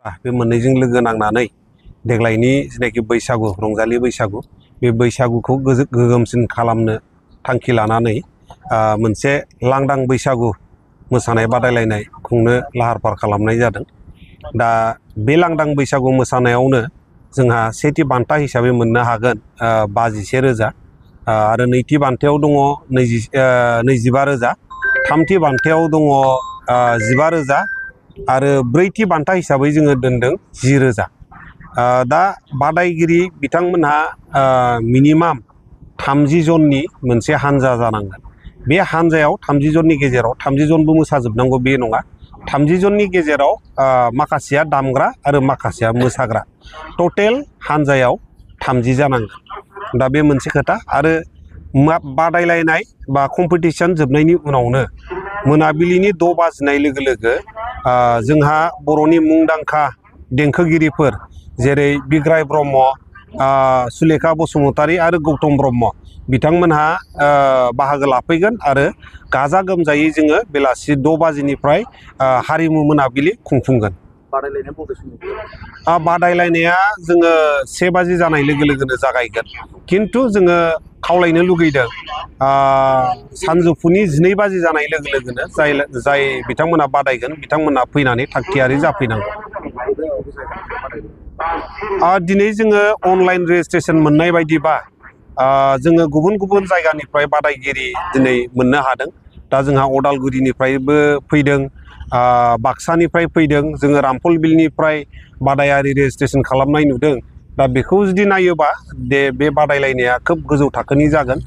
बे मोननैजों लोगो नांनानै देग्लायनि जेनाखि बैसागु रंजालि बैसागु बे बैसागुखौ गोगोमसिन खालामनो थांखि लानानै मोनसे लांदां बैसागु मोसानाय बादायलायनाय खुंनो लाहार फाहार खालामनाय जादों। दा बे लांदां बैसागु मोसानायावनो जोंहा सेथि बान्था हिसाबै मोननो हागोन 52,000 आरो नैथि बान्थायाव दङ 25,000, थामथि बान्थायाव दङ 15,000 आरो ब्रैथि बान्था हिसाबै जोङो दोनदों 10,000। दा बादायगिरि बिथांमोनहा मिनिमाम 30 जननि मोनसे हानजा जानांगोन। बे हानजायाव 30 जननि गेजेराव 30 जनबो मोसाजोबनांगौ बे नङा। 30 जननि गेजेराव माखासेया दामग्रा आरो माखासेया मोसाग्रा, टटेल हानजायाव 30 जानांगोन। दा बे मोनसे खोथा। आरो बादायलायनाय बा कम्पिटिशन जोबनायनि उनावनो मोनाबिलिनि 6 बाजिनाय लोगो लोगो जोंहा बर'नि मुंदांखा देंखोगिरिफोर जेरै बिग्राय ब्रह्म, सुलेखा बसुमतारी आरो गौतम ब्रह्म बिथांमोनहा बाहागो लाफैगोन आरो गाजा गोमजायै जोङो बेलासि 6 बाजिनिफ्राय हारिमु मोनाबिलि खुंफुंगोन। बादायलायनाया जोङो 1 बाजि जानाय लोगो लोगोनो जागायगोन, खिन्थु जोङो खावलायनो लुगैदों सानजौफुनि 12 बाजि जानाय लोगो लोगोनो जाय बिथांमोना बादायगोन बिथांमोना फैनानै थागथियारि जाफैनांगौ। दिनै जोङो अनलाइन रेजिस्ट्रेसन मोननाय बायदिबा जोङो गुबुन गुबुन जायगानिफ्राय बादायगिरि दिनै मोननो हादों। दा जोंहा अदालगुरिनिफ्रायबो फैदों, बाक्सानिफ्राय फैदों, जोङो रामफलबिलनिफ्राय बादायारि रेजिस्ट्रेसन खालामनाय नुदों। दा बेखौ जुदि नायोबा बे बादायलायनाया खोब गोजौ थाखोनि जागोन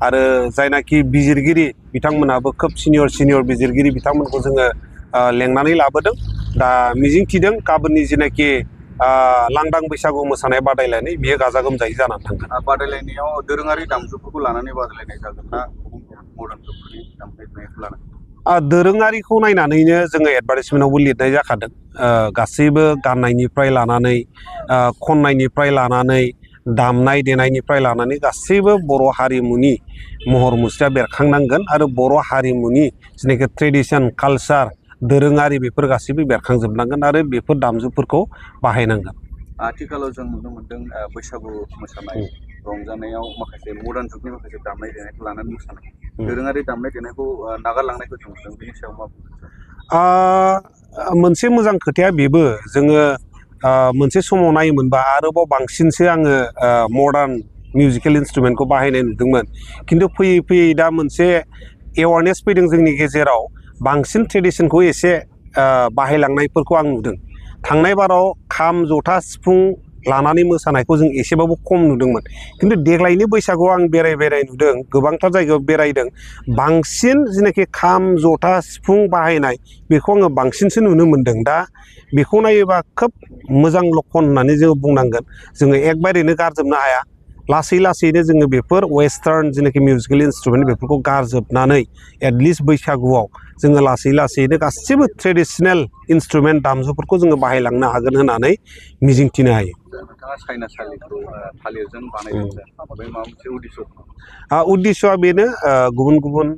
आरो जायनाखि बिजिरगिरि बिथांमोनाबो खोब सिनियर बिजिरगिरि बिथांमोनखौ जोङो लेंनानै लाबोदों। दा मिजिंथिदों गाबोननि जेनाखि लांदां बैसागु मोसानाय बादायलायनाय बियो गाजा गोमजायै जानानै थांगोन। बादायलायनायाव दोरोङारि दामजुफोरखौ लानानै बादायलायनाय जागोन ना मडार्न जुगनि दामनायखौ लानानै? दोरोङारिखौ नायनानैनो जोङो एडभार्टाइजमेन्टआवबो लिरनाय जाखादों। गासैबो गाननायनिफ्राय लानानै खननायनिफ्राय लानानै दामनाय देनायनिफ्राय लानानै गासैबो बर' हारिमुनि महर मुस्रिया बेरखांनांगोन आरो बर' हारिमुनि जेनाखि ट्रेडिसन कालचार दोरोङारि बेफोर गासैबो बेरखांजोबनांगोन आरो बेफोर दामजुफोरखौ बाहायनांगोन। आथिखालाव जों नुनो मोन्दों बैसागु मोसानाय रंजानायाव माखासे मडार्न जुगनि माखासे दामनाय देनायखौ लानानै मोसानाय, दोरोङारि दामनाय देनायखौ नागारलांनायखौ जों नुदों। बेनि सायाव मा बुंनो? मोनसे मोजां खोथाया बेबो, जोङो मोनसे समाव नायोमोनबा आरोबाव बांसिनसो आङो मडार्न मिउजिकेल इन्सट्रुमेन्टखौ बाहायनाय नुदोंमोन। खिन्थु फैयै फैयै दा मोनसे एवारनेस फैदों जोंनि गेजेराव, बांसिन ट्रेडिसनखौ एसे बाहायलांनायफोरखौ आं नुदों। थांनाय बाराव खाम जथा सिफुं लानानै मोसानायखौ जों एसेबाबो खम नुदोंमोन, खिन्थु देग्लायनि बैसागुआव आं बेराय नुदों, गोबांथार जायगायाव बेरायदों, बांसिन जेनाखि खाम जथा सिफुं बाहायनाय बेखौ आङो बांसिनसो नुनो मोन्दों। दा बेखौ नायोबा खोब मोजां लक्षन होननानै जोङो बुंनांगोन। जोङो एकबारैनो गारजोबनो हाया, लासै लासैनो जोङो बेफोर वेस्टार्न जेनाखि मिउजिकेल इन्सट्रुमेन्ट बेफोरखौ गारजोबनानै एटलिस्ट बैसागुआव जोङो लासै लासैनो गासैबो ट्रेडिसनेल इन्सट्रुमेन्ट दामजुफोरखौ जोङो बाहायलांनो हागोन होननानै मिजिंथिनो हायो। नोंथाङा साइनासालिखौ थालिरजों बानायदों, बे माबा मोनसे उद्देश्य? उद्देश्यआ बेनो, गुबुन गुबुन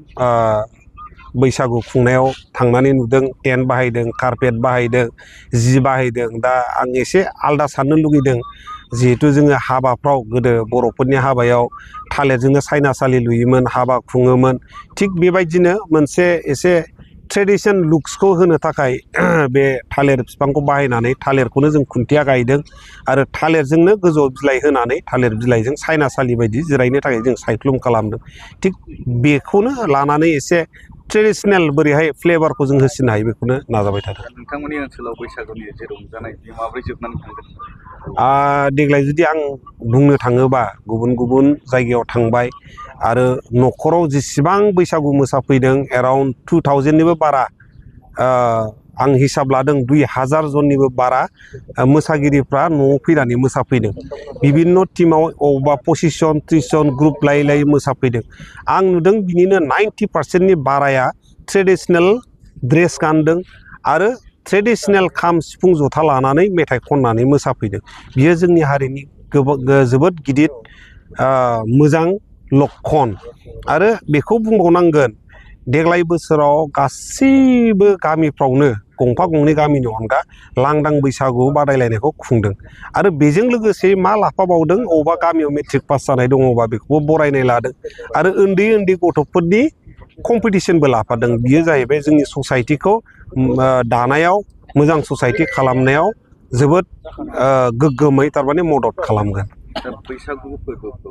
बैसागु खुंनायाव थांनानै नुदों, टेन्ट बाहायदों, कारपेट बाहायदों, जि बाहायदों। दा आं एसे आलादा साननो लुगैदों, जिहेथु जोङो हाबाफ्राव गोदो बर'फोरनि हाबायाव थालिरजोंनो साइनासालि लुयोमोन, हाबा खुङोमोन। थिग बेबायदिनो मोनसे एसे ट्रेडिसन लुक्सखौ होनो थाखाय बे थालिर बिफांखौ बाहायनानै थालिरखौनो जों खुन्थिया गायदों आरो थालिरजोंनो गोजौ बिलाइ होनानै थालिर बिलाइजों साइनासालि बायदि जिरायनो थाखाय जों सायख्लुम खालामदों। थिग बेखौनो लानानै एसे ट्रेडिसनेल बोरैहाय फ्लेभारखौ जों होसिननो हायो बेखौनो नाजाबाय थादों। नोंथांमोननि ओनसोलाव बैसागुनि जे रंजानाय बे माब्रै जोबनानै थांदों? देग्लाय जुदि आं बुंनो थाङोबा गुबुन गुबुन जायगायाव थांबाय आरो न'खराव जेसेबां बैसागु मोसाफैदों एराउन्ड 2000निबो बारा, आं हिसाब लादों 2000 जननिबो बारा मोसागिरिफ्रा न'आव फैनानै मोसाफैदों। बिभिन्न टिमाव अबेबा 25 जन 30 जन ग्रुप लायै लायै मोसाफैदों। आं नुदों बिनिनो 90% बाराया ट्रेडिसनेल ड्रेस गानदों आरो ट्रेडिसनेल खाम सिफुं जथा लानानै मेथाइ खननानै मोसाफैदों। बियो जोंनि हारिनि जोबोद गिदिर मोजां लक्षन। आरो बेखौ बुंबावनांगोन, देग्लाय बोसोराव गासैबो गामिफ्रावनो गंफा गंनै गामिनि अनगा लांदां बैसागु बादायलायनायखौ खुंदों आरो बेजों लोगोसे मा लाफाबावदों अबेबा गामियाव मेट्रिक पास जानाय दङबा बेखौबो बरायनाय लादों आरो उन्दै उन्दै गथ'फोरनि कम्पिटिशनबो लाफादों। बियो जाहैबाय जोंनि ससाइटिखौ दानायाव मोजां ससाइटि खालामनायाव जोबोद गोग्गोमै थारमाने मदद खालामगोन। बैसागु फोरबोखौ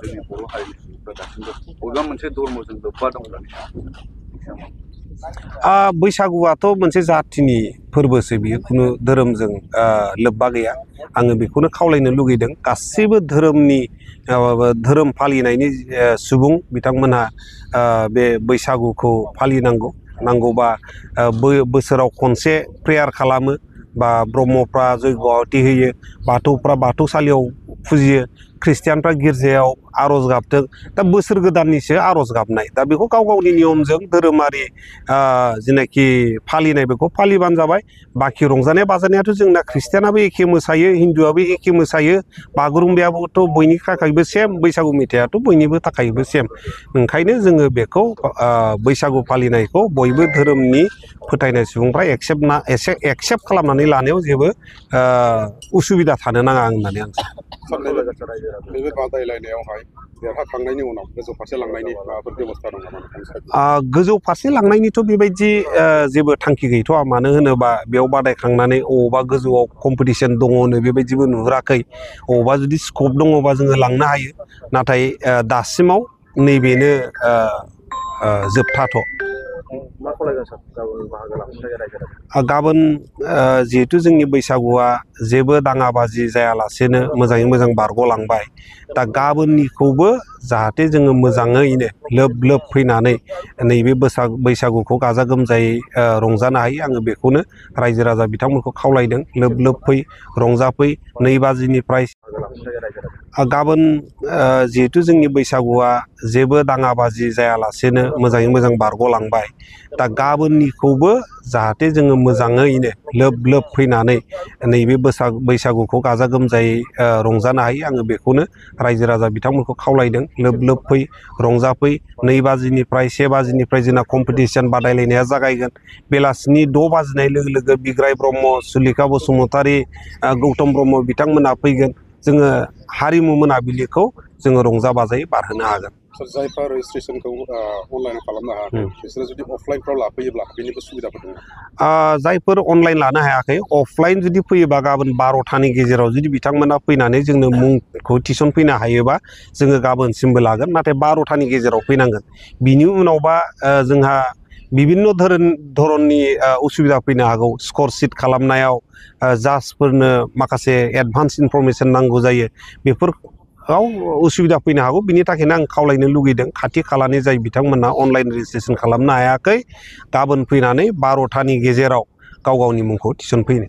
जोंनि बर' हारिनि सुबुंफ्रा दासिमबो बबेबा मोनसे धर्मजों लोब्बा दं होननानै बैसागुआथ' मोनसे जाथिनि फोरबोसो बियो खुनु धोरोमजों लोब्बा गैया। आङो बेखौनो खावलायनो लुगैदों गासैबो धोरोमनि धोरोम फालिनायनि सुबुं बिथांमोनहा बे बैसागुखौ फालिनांगौ। नांगौबा बोसोराव खनसे प्रेयार खालामो बा ब्रह्मफ्रा जयग' आहुति होयो, बाथौफ्रा बाथौसालियाव फुजियो, ख्रिस्टियानफ्रा गिर्जायाव आर'ज गाबदों। दा बोसोर गोदाननिसो आर'ज गाबनाय, दा बेखौ गाव गावनि नियमजों धोरोमारि जेनाखि फालिनाय बेखौ फालिबानो जाबाय। बाखि रंजानाय बाजानायाथ' जोंना ख्रिस्टियानाबो एखे मोसायो, हिन्दुआबो एखे मोसायो, बागुरुम्बायाबोथ' बयनि थाखायबो सेम, बैसागु मेथाइआथ' बयनिबो थाखायबो सेम। ओंखायनो जोङो बेखौ बैसागु फालिनायखौ बयबो धोरोमनि फोथायनाय सुबुंफ्रा एक्सेप्ट खालामनानै लानायाव जेबो उसुबिदा थानो नाङा होननानै आं सानो। बे बादायलायनायावहाय देरहाखांनायनि उनाव गोजौ फारसे लांनायनि माबाफोर बेबस्था दं नामा? गोजौ फारसे लांनायनिथ' बेबायदि जेबो थांखि गैथ'आ। मानो होनोबा बेयाव बादायखांनानै अबावबा गोजौआव कम्पिटिसन दङनो बेबायदिबो नुहुराखै। अबावबा जुदि स्कप दङबा जोङो लांनो हायो, नाथाय दासिमाव नैबेनो जोबथाथ'। गाबोन जिहेथु जोंनि बैसागुआ जेबो दाङाबाजि जायालासेनो मोजाङै मोजां बारग'लांबाय, दा गाबोननिखौबो जाहाथे जोङो मोजाङैनो लोब लोब फैनानै नैबे बैसागुखौ गाजा गोमजायै रंजानो हायो। आङो बेखौनो रायजो राजा बिथांमोनखौ खावलायदों, लोब लोब फै, रंजाफै। 2 बाजिनिफ्राय गाबोन जिहेथु जोंनि बैसागुआ जेबो दाङाबाजि जायालासेनो मोजाङै मोजां बारग'लांबाय, दा गाबोननिखौबो जाहाथे जोङो मोजाङैनो लोब लोब फैनानै नैबे बैसागुखौ गाजा गोमजायै रंजानो हायो। आङो बेखौनो रायजो राजा बिथांमोनखौ खावलायदों, लोब लोब फै, रंजाफै। 2 बाजिनिफ्राय 1 बाजिनिफ्राय जोंना कम्पिटिसन बादायलायनाया जागायगोन। बेलासिनि 6 बाजिनाय लोगो लोगो बिग्राय ब्रह्म, सुलेखा बसुमतारी, गौतम ब्रह्म बिथांमोना फैगोन। जोङो हारिमु मोनाबिलिखौ जोङो रंजा बाजायै बारहोनो हागोन। जायफोर रेजिस्ट्रेसनखौ अनलाइन खालामनो हायाखै बिसोरो जुदि अफलाइनफ्राव लाफैयोब्ला बेनिबो सुबिदाफोर दङ? जायफोर अनलाइन लानो हायाखै अफलाइन जुदि फैयोबा गाबोन 12थानि गेजेराव जुदि बिथांमोना फैनानै जोंनो मुंखौ थिसनफैनो हायोबा जोङो गाबोनसिमबो लागोन, नाथाय 12थानि गेजेराव फैनांगोन। बिनि उनावबा जोंहा बिभिन्न धरननि उसुबिदा फैनो हागौ। स्कर सिट खालामनायाव जाजफोरनो माखासे एडभान्स इनफरमेसन नांगौ जायो, बेफोराव उसुबिदा फैनो हागौ। बिनि थाखायनो आं खावलायनो लुगैदों खाथि खालानि जाय बिथांमोना अनलाइन रेजिस्ट्रेसन खालामनो हायाखै, गाबोन फैनानै 12थानि गेजेराव गाव गावनि मुंखौ थिसनफैनो।